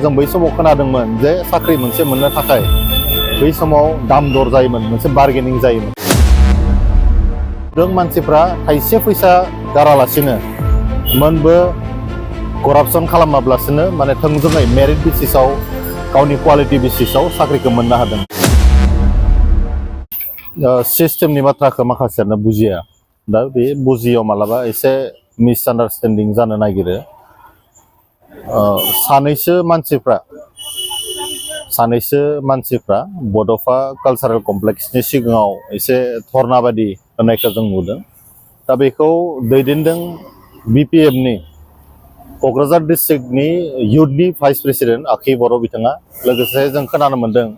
जों बै समाव खोनादोंमोन जे साख्रि मोनसे मोननो थाखाय बै समाव दाम दर जायोमोन, मोनसे बार्गेनिं जायोमोन। जों मानसिफ्रा थाइसे फैसा गारालासिनो मोनबो करापसन खालामाब्लासिनो माने थोंजोङै मेरिट बेसिसाव गावनि क्वालिटि बेसिसाव साख्रिखौ मोननो हादों। सिस्टेमनि बाथ्राखौ माखासेयानो बुजिया। दा बे बुजियाव मालाबा एसे मिसआन्डारस्टेन्डिं जानो नागिरो। सानैसो मानसिफ्रा बड'फा कालचारेल कमप्लेक्सनि सिगाङाव एसे धर्ना बायदि होनायखौ जों नुदों। दा बेखौ दैदेनदों BPFनि क'क्राझार डिस्ट्रिक्टनि इयुथनि भाइस प्रेसिडेन्ट आखि बर' बिथाङा। लोगोसे जों खोनानो मोन्दों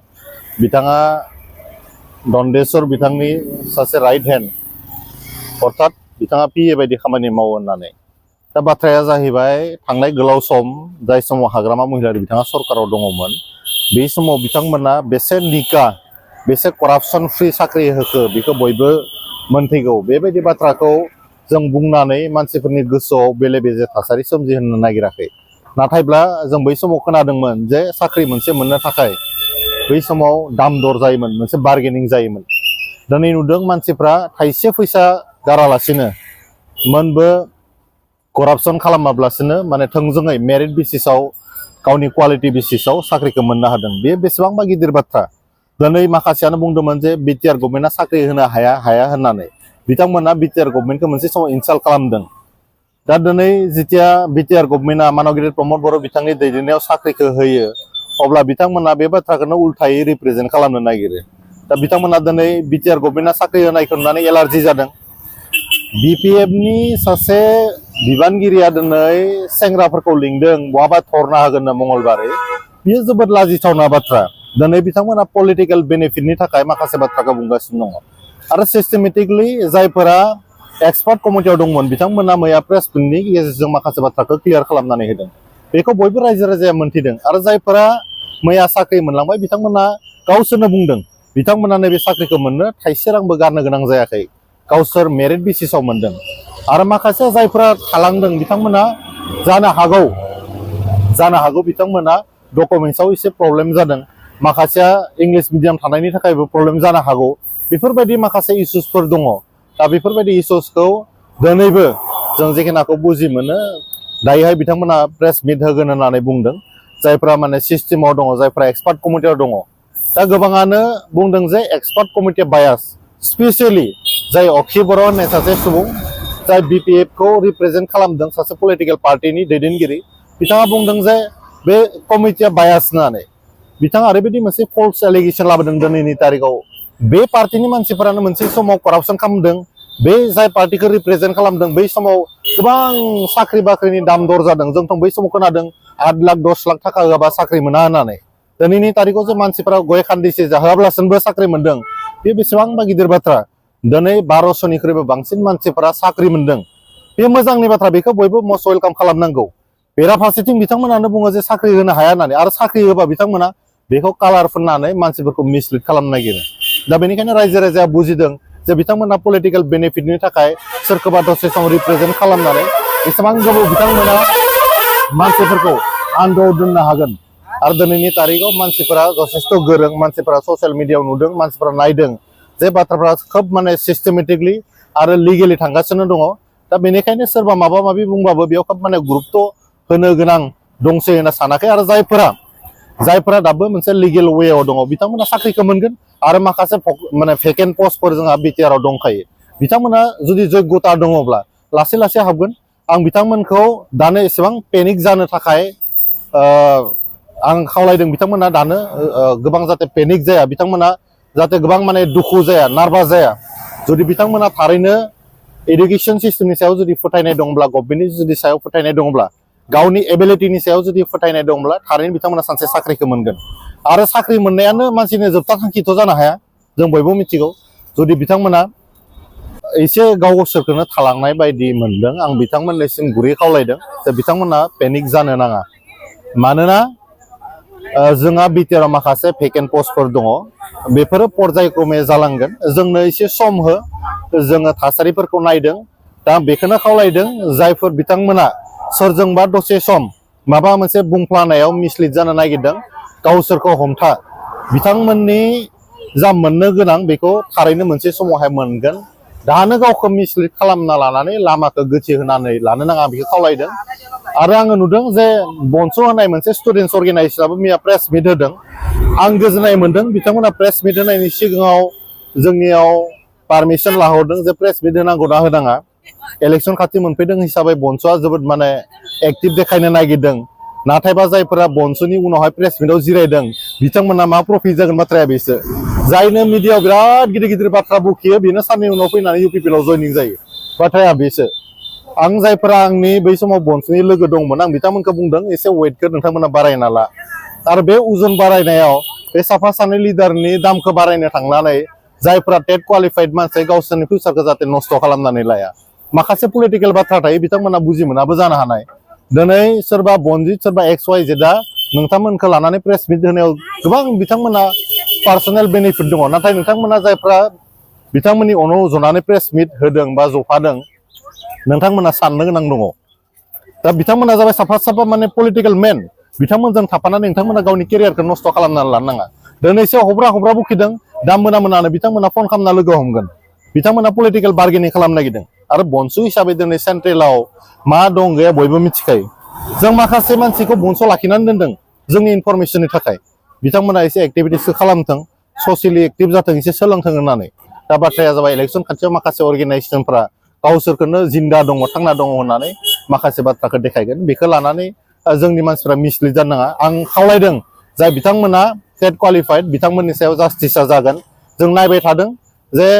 बिथाङा दन्देस्वर बिथांनि सासे राइट हेन्ड, अर्थात बिथाङा PA बायदि खामानि मावो होननानै। दा बाथ्राया जाहैबाय थांनाय गोलाव सम जाय समाव हाग्रामा महिलारि बिथाङा सरकाराव दङमोन, बे समाव बिथांमोना बेसे निका बेसे करापसन फ्रि साख्रि होखो बेखौ बयबो मोनथिगौ। बेबायदि बाथ्राखौ जों बुंनानै मानसिफोरनि गोसोआव बेले बेजे थासारि सोमजिहोनो नागिराखै। नाथायब्ला जों बै समाव खोनादोंमोन जे साख्रि मोनसे मोननो थाखाय बै समाव दाम दर जायोमोन, मोनसे बार्गेनिं जायोमोन। दिनै नुदों मानसिफ्रा थाइसे फैसा गारालासिनो मोनबो करापसन खालामाब्लासिनो माने थोंजोङै मेरिट बेसिसाव गावनि क्वालिटि बेसिसाव साख्रिखौ मोननो हादों। बे बेसेबांबा गिदिर बाथ्रा। दिनै माखासेयानो बुंदोंमोन जे BTR गभर्नमेन्टआ साख्रि होनो हाया होननानै। बिथांमोना BTR गभर्नमेन्टखौ मोनसे समाव इनसाल्ट खालामदों। दा दिनै जेथिया BTR गभर्नमेन्टआ मानगिरि प्रमद बर' बिथांनि दैदेननायाव साख्रिखौ होयो, अब्ला बिथांमोना बे बाथ्राखौनो उल्थायै रिप्रेजेन्ट खालामनो नागिरो। दा बिथांमोना दिनै BTR गभर्नमेन्टआ साख्रि होनायखौ नुनानै एलार्जि जादों। BPFनि सासे बिबानगिरिया दिनै सेंग्राफोरखौ लिंदों बहाबा धर्ना होगोननो मंगलबारै। बियो जोबोद लाजिथावना बाथ्रा। दिनै बिथांमोना पलिटिकेल बेनिफिटनि थाखाय माखासे बाथ्राखौ बुंगासिनो दङ। आरो सिस्टेमेटिकलि जायफोरा एक्सपार्ट कमिटियाव दंमोन बिथांमोना मैया प्रेस मिटनि गेजेरजों माखासे बाथ्राखौ क्लियार खालामनानै होदों। बेखौ बयबो रायजो राजाया मोनथिदों। आरो जायफोरा मैया साख्रि मोनलांबाय बिथांमोना गावसोरनो बुंदों बिथांमोना नैबे साख्रिखौ मोननो थाइसे रांबो गारनो गोनां जायाखै, गावसोर मेरिट बेसिसाव मोनदों। आरो माखासे जायफोरा थालांदों बिथांमोना जानो हागौ बिथांमोना डकुमेन्ट्सआव एसे प्रब्लेम जादों, माखासेया इंलिश मिडियाम थानायनि थाखायबो प्रब्लेम जानो हागौ। बेफोरबायदि माखासे इस्युसफोर दङ। दा बेफोरबायदि इस्युसखौ दिनैबो जों जेखिनाखौ बुजि मोनो, दायोहाय बिथांमोना प्रेस मिट होगोन होननानै बुंदों। जायफ्रा माने सिस्टेमाव दङ, जायफ्रा एक्सपार्ट कमिटियाव दङ। दा गोबाङानो बुंदों जे एक्सपार्ट कमिटिया बायास, स्पेसियेलि जाय अक्षय बर' होननाय सासे सुबुं जाय BPFखौ रिप्रेजेन्ट खालामदों, सासे पलिटिकेल पार्टिनि दैदेनगिरि, बिथाङा बुंदों जे बे कमिटिया बायास होननानै। बिथाङा ओरैबायदि मोनसे फल्स एलिगेसन लाबोदों दिनैनि तारिखाव। बे पार्टिनि मानसिफोरानो मोनसे समाव करापसन खालामदों, बे जाय पार्टिखौ रिप्रेजेन्ट खालामदों बै समाव गोबां साख्रि बाख्रिनि दाम दर जादों। जोंथ' बै समाव खोनादों 8 लाख 10 लाख थाखा होआबा साख्रि मोना होननानै। दिनैनि तारिखाव जे मानसिफोरा गय खान्दिसे जाहोआब्लासिनोबो साख्रि मोनदों, बे बेसेबांबा गिदिर बाथ्रा। दिनै 1200निख्रुइबो बांसिन मानसिफोरा साख्रि मोनदों। बे मोजांनि बाथ्रा, बेखौ बयबो मस्ट वेलकाम खालामनांगौ। बेराफारसेथिं बिथांमोनानो बुङो जे साख्रि होनो हाया होननानै, आरो साख्रि होबा बिथांमोना बेखौ कालार फोननानै मानसिफोरखौ मिसलिड खालामनो नागिरो। दा बेनिखायनो रायजो राजाया बुजिदों जे बिथांमोना पलिटिकेल बेनिफिटनि थाखाय सोरखौबा दसे सम रिप्रेजेन्ट खालामनानै एसेबां गोबाव बिथांमोना मानसिफोरखौ आन्दोआव दोननो हागोन। आरो दिनैनि तारिखाव मानसिफोरा जथेस्थ' गोरों, मानसिफोरा ससियेल मिडियायाव नुदों, मानसिफोरा नायदों जे बाथ्राफ्रा खोब माने सिस्टेमेटिकलि आरो लिगेलि थांगासिनो दङ। दा बेनिखायनो सोरबा माबा माबि बुंबाबो बेयाव खोब माने गुरुत्त होनो गोनां दंसै होनना सानाखै। आरो जायफोरा दाबो मोनसे लिगेल वेआव दङ बिथांमोना साख्रिखौ मोनगोन। आरो माखासे माने भेकेन्ट पस्टफोर जोंहा BTR आव दंखायो, बिथांमोना जुदि जग्यता दङब्ला लासै लासै हाबगोन। आं बिथांमोनखौ दानो एसेबां पेनिक जानो थाखाय आं खावलायदों। बिथांमोना दानो गोबां जाहाथे पेनिक जाया, बिथांमोना जाहाथे गोबां माने दुखु जाया, नार्भास जाया। जुदि बिथांमोना थारैनो एडुकेसन सिस्टेमनि सायाव जुदि फोथायनाय दंब्ला, गभर्नमेन्टनि जुदि सायाव फोथायनाय दंब्ला, गावनि एबिलिटिनि सायाव जुदि फोथायनाय दंब्ला, थारैनो बिथांमोना सानसे साख्रिखौ मोनगोन। आरो साख्रि मोननायानो मानसिनि जोबथा थांखिथ' जानो हाया, जों बयबो मिथिगौ। जुदि बिथांमोना एसे गावसोरखौनो थालांनाय बायदि मोनदों, आं बिथांमोननिसिम गुरै खावलायदों जे बिथांमोना पेनिक जानो नाङा। मानोना जोंहा BTR आव माखासे भेकेन्ट पस्टफोर दङ, बेफोरो पर्यायक्रमे जालांगोन। जोंनो एसे सम हो, जोङो थासारिफोरखौ नायदों। दा बेखौनो खावलायदों जायफोर बिथांमोना सोरजोंबा दसे सम माबा मोनसे बुंफ्लानायाव मिसलिड जानो नागिरदों गावसोरखौ हमथा बिथांमोननि जा मोननो गोनां बेखौ थारैनो मोनसे समावहाय मोनगोन दानो गावखौ मिसलिड खालामना लानानै लामाखौ गोथि होनानै लानो नाङा बेखौ खावलायदों आरो आङो नुदों जे बनस' होनाय मोनसे स्टुडेन्टस अर्गेनाइजेसनाबो मैया प्रेस मिट होदों आं गोजोननाय मोनदों बिथांमोना प्रेस मिट होनायनि सिगाङाव जोंनियाव पारमिसन लाहरदों जे प्रेस मिट होनांगौ ना होनाङा इलेक्सन खाथि मोनफैदों हिसाबै बनस'आ जोबोद माने एक्टिभ देखायनो नागिरदों नाथायबा जायफोरा बनस'नि उनावहाय प्रेस मिटआव जिरायदों बिथांमोना मा प्रफिट जागोन बाथ्राया बेसो जायनो मिडियाआव बिराद गिदिर गिदिर बाथ्रा बुखियो बेनो साननै उनाव फैनानै इउपिपिएलआव जयनिं जायो बाथ्राया बेसो आं जायफोरा आंनि बै समाव बनस'नि लोगो दंमोन आं बिथांमोनखौ बुंदों एसे वेटखौ नोंथांमोना बारायना ला आरो बे उजन बारायनायाव बे साफा सानै लिडारनि दामखौ बारायनो थांनानै जायफोरा टेट क्वालिफाइड मानसि गावसोरनि फिउचारखौ जाहाथे नस्थ' खालामनानै लाया माखासे पलिटिकेल बाथ्रा थायो बिथांमोना बुजि मोनाबो जानो हानाय दिनै सोरबा बनजित सोरबा एक्स वाइ जेदआ नोंथांमोनखौ लानानै प्रेस मिट होनायाव गोबां बिथांमोना पार्सनेल बेनिफिट दङ नाथाय नोंथांमोना जायफ्रा बिथांमोननि उनाव जनानै प्रेस मिट होदों बा जफादों नोंथांमोना साननो गोनां दङ दा बिथांमोना जाबाय साफा साफा माने पलिटिकेल मेन बिथांमोनजों थाफानानै नोंथांमोना गावनि केरियारखौ नस्थ' खालामनानै लानो नाङा दिनैसो हब्रा हब्रा बुखिदों दा मोनानो बिथांमोना फन खालामना लोगो हमगोन बिथांमोना पलिटिकेल बार्गेनिं खालामनो नागिरदों आरो बनस' हिसाबै दिनै सेन्ट्रेलाव मा दं गैया बयबो मिथिखायो जों माखासे मानसिखौ बनस' लाखिनानै दोनदों जोंनि इनफरमेसननि थाखाय बिथांमोना एसे एक्टिभिटिसखौ खालामथों ससियेलि एक्टिभ जाथों एसे सोलोंथों होननानै दा बाथ्राया जाबाय इलेक्सन खाथियाव माखासे अर्गेनाइजेसनफ्रा गावसोरखौनो जिंदा दङ थांना दङ होननानै माखासे बाथ्राखौ देखायगोन बेखौ लानानै जोंनि मानसिफ्रा मिसलिड जानो नाङा आं खावलायदों जाय बिथांमोना टेट क्वालिफाइड बिथांमोननि सायाव जास्टिसा जागोन जों नायबाय थादों जे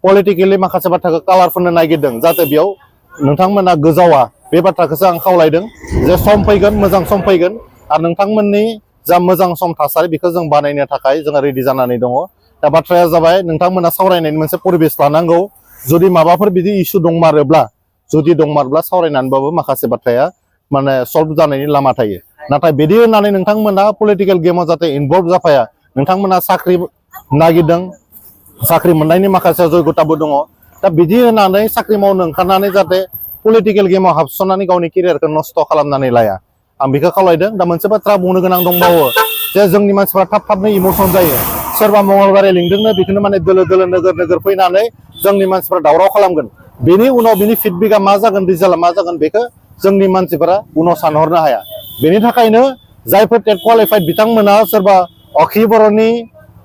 पलिटिकेलि माखासे बाथ्राखौ कालार फोननो नागिरदों जाहाथे बेयाव नोंथांमोना गोजावा बे बाथ्राखौसो आं खावलायदों जे सम फैगोन मोजां सम फैगोन आरो नोंथांमोननि जा मोजां सम थासारि बेखौ जों बानायनो थाखाय जोङो रेडि जानानै दङ दा बाथ्राया जाबाय नोंथांमोना सावरायनायनि मोनसे परिबेस लानांगौ जुदि माबाफोर बिदि इसु दंमारोब्ला सावरायनानैबाबो माखासे बाथ्राया माने सल्भ जानायनि लामा थायो नाथाय बिदि होननानै नोंथांमोना पलिटिकेल गेमाव जाहाथे इनभल्भ जाफाया नोंथांमोना साख्रि नागिरदों साख्रि मोननायनि माखासे जयगताबो दङ दा बिदि होननानै साख्रि मावनो ओंखारनानै जाहाथे पलिटिकेल गेमाव हाबसननानै गावनि केरियारखौ नस्थ' खालामनानै लाया आं बेखौ खावलायदों दा मोनसे बाथ्रा बुंनो गोनां दंबावो जे जोंनि मानसिफ्रा थाबनो इमोसन जायो सोरबा मंगलबारै लिंदोंनो बेखौनो माने दोलो दोलो नोगोर फैनानै जोंनि मानसिफ्रा दावराव खालामगोन बेनि उनाव बिनि फिडबेकआ मा जागोन रिजाल्टआ मा जागोन बेखौ जोंनि मानसिफोरा उनाव सानहरनो हाया बेनि थाखायनो जायफोर टेट क्वालिफाइड बिथांमोना सोरबा अखि बर'नि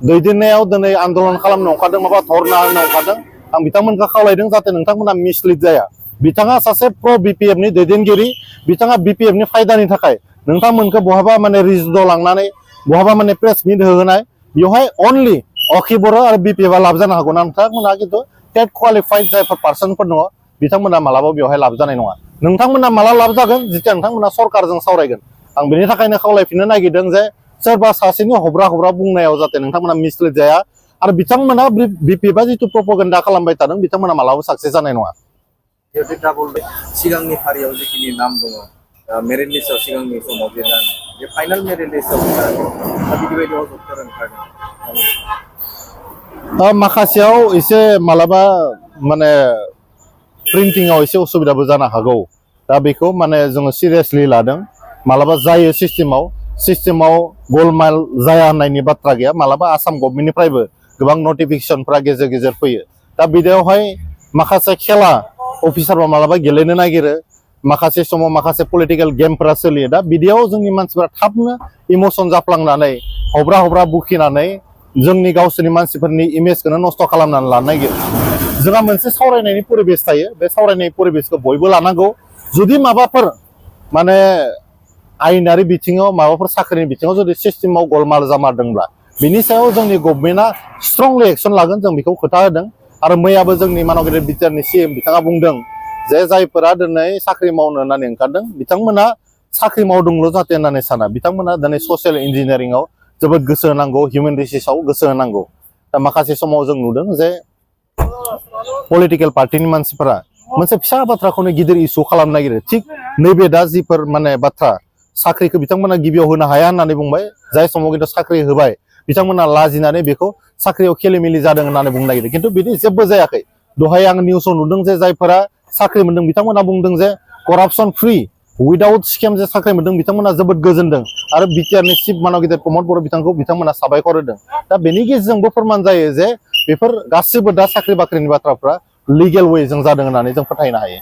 दैदेननायाव दिनै आन्दलन खालामनो ओंखारदों माबा धरना होनो ओंखारदों आं बिथांमोनखौ खावलायदों जाहाथे नोंथांमोना मिसलिड जाया बिथाङा सासे प्र बिपिएफनि दैदेनगिरि बिथाङा बिपिएफनि फायदानि थाखाय नोंथांमोनखौ बहाबा माने रिजदआव लांनानै बहाबा माने प्रेस मिट होनाय बेवहाय अनलि अखि बर' आरो बिपिएफआ लाब जानो हागौ नोंथांमोना खिन्थु टेट क्वालिफाइड जायफोर पार्सनफोर दङ बिथांमोना मालाबा बेवहाय लाब जानाय नङा नोंथांमोना माला लाब जागोन जेथिया नोंथांमोना सरकारजों सावरायगोन आं बेनि थाखायनो खावलायफिननो नागिरदों जे सोरबा सासेनि हब्रा बुंनायाव जाहाथे नोंथांमोना मिसलिड जाया आरो बिथांमोना बिपिएफआ जिथु प्रपगेन्डा खालामबाय थादों बिथांमोना मालाबा साक्सेस जानाय नङा सिगांनि फारियाव जिखिनि नाम दङ मेरिट लिस्टआव सिगांनि समाव बे फाइनाल मेरिट लिस्टआव बिदि बायदियाव जबफोर ओंखारदों माखासेयाव एसे मालाबा माने प्रिन्टिंआव एसे उसुबिदाबो जानो हागौ दा बेखौ माने जोङो सिरियासलि लादों मालाबा जायो सिस्टेमाव गलमाल जाया होननायनि बाथ्रा गैया मालाबा आसाम गभर्नमेन्टनिफ्रायबो गोबां नटिफिकेसनफ्रा गेजेर गेजेर फैयो दा बिदियावहाय माखासे खेला अफिसारफ्रा मालाबा गेलेनो नागिरो माखासे समाव माखासे पलिटिकेल गेमफोरा सोलियो दा बिदियाव जोंनि मानसिफ्रा थाबनो इमोसन जाफ्लांनानै हब्रा बुखिनानै जोंनि गावसोरनि मानसिफोरनि इमेजखौनो नस्थ' खालामनानै लानो नागिरो जोंहा मोनसे सावरायनायनि परिबेस थायो बे सावरायनाय परिबेसखौ बयबो लानांगौ जुदि माबाफोर माने आयेनारि बिथिङाव माबाफोर साख्रिनि बिथिङाव जुदि सिस्टेमाव गलमाल जामारदोंब्ला बिनि सायाव जोंनि गभर्नमेन्टआ स्ट्रंलि एक्सन लागोन जों बेखौ खोथा होदों आरो मैयाबो जोंनि मानगिरि बिटिआरनि सिएम बिथाङा बुंदों जे जायफोरा दिनै साख्रि मावनो होननानै ओंखारदों बिथांमोना साख्रि मावदोंल' जाहाथे होननानै साना बिथांमोना दिनै ससियेल इन्जिनियारिंआव जोबोद गोसो होनांगौ हिउमेन रिसोर्सआव गोसो होनांगौ दा माखासे समाव जों नुदों जे पलिटिकेल पार्टिनि मानसिफोरा मोनसे फिसा बाथ्राखौनो गिदिर इस्यु खालामनो नागिरो थिग नैबे दा जिफोर माने बाथ्रा साख्रिखौ बिथांमोना गिबियाव होनो हाया होननानै बुंबाय जाय समाव खिन्थु साख्रि होबाय बिथांमोना लाजिनानै बेखौ साख्रियाव खेलिमेलि जादों होननानै बुंनो नागिरदों खिन्थु बिदि जेबो जायाखै दहाय आं निउसाव नुदों जे जायफोरा साख्रि मोनदों बिथांमोना बुंदों जे करापसन फ्रि उइदाउट स्केम जे साख्रि मोनदों बिथांमोना जोबोद गोजोनदों आरो बिटिआरनि चिफ मानव गिदिर प्रमद बर' बिथांखौ बिथांमोना साबायखर होदों दा बेनि गेजेरजोंबो फोरमान जायो जे बेफोर गासिबो दा साख्रि बाख्रिनि बाथ्राफ्रा लिगेल वे जों जादों होननानै जों फोथायनो हायो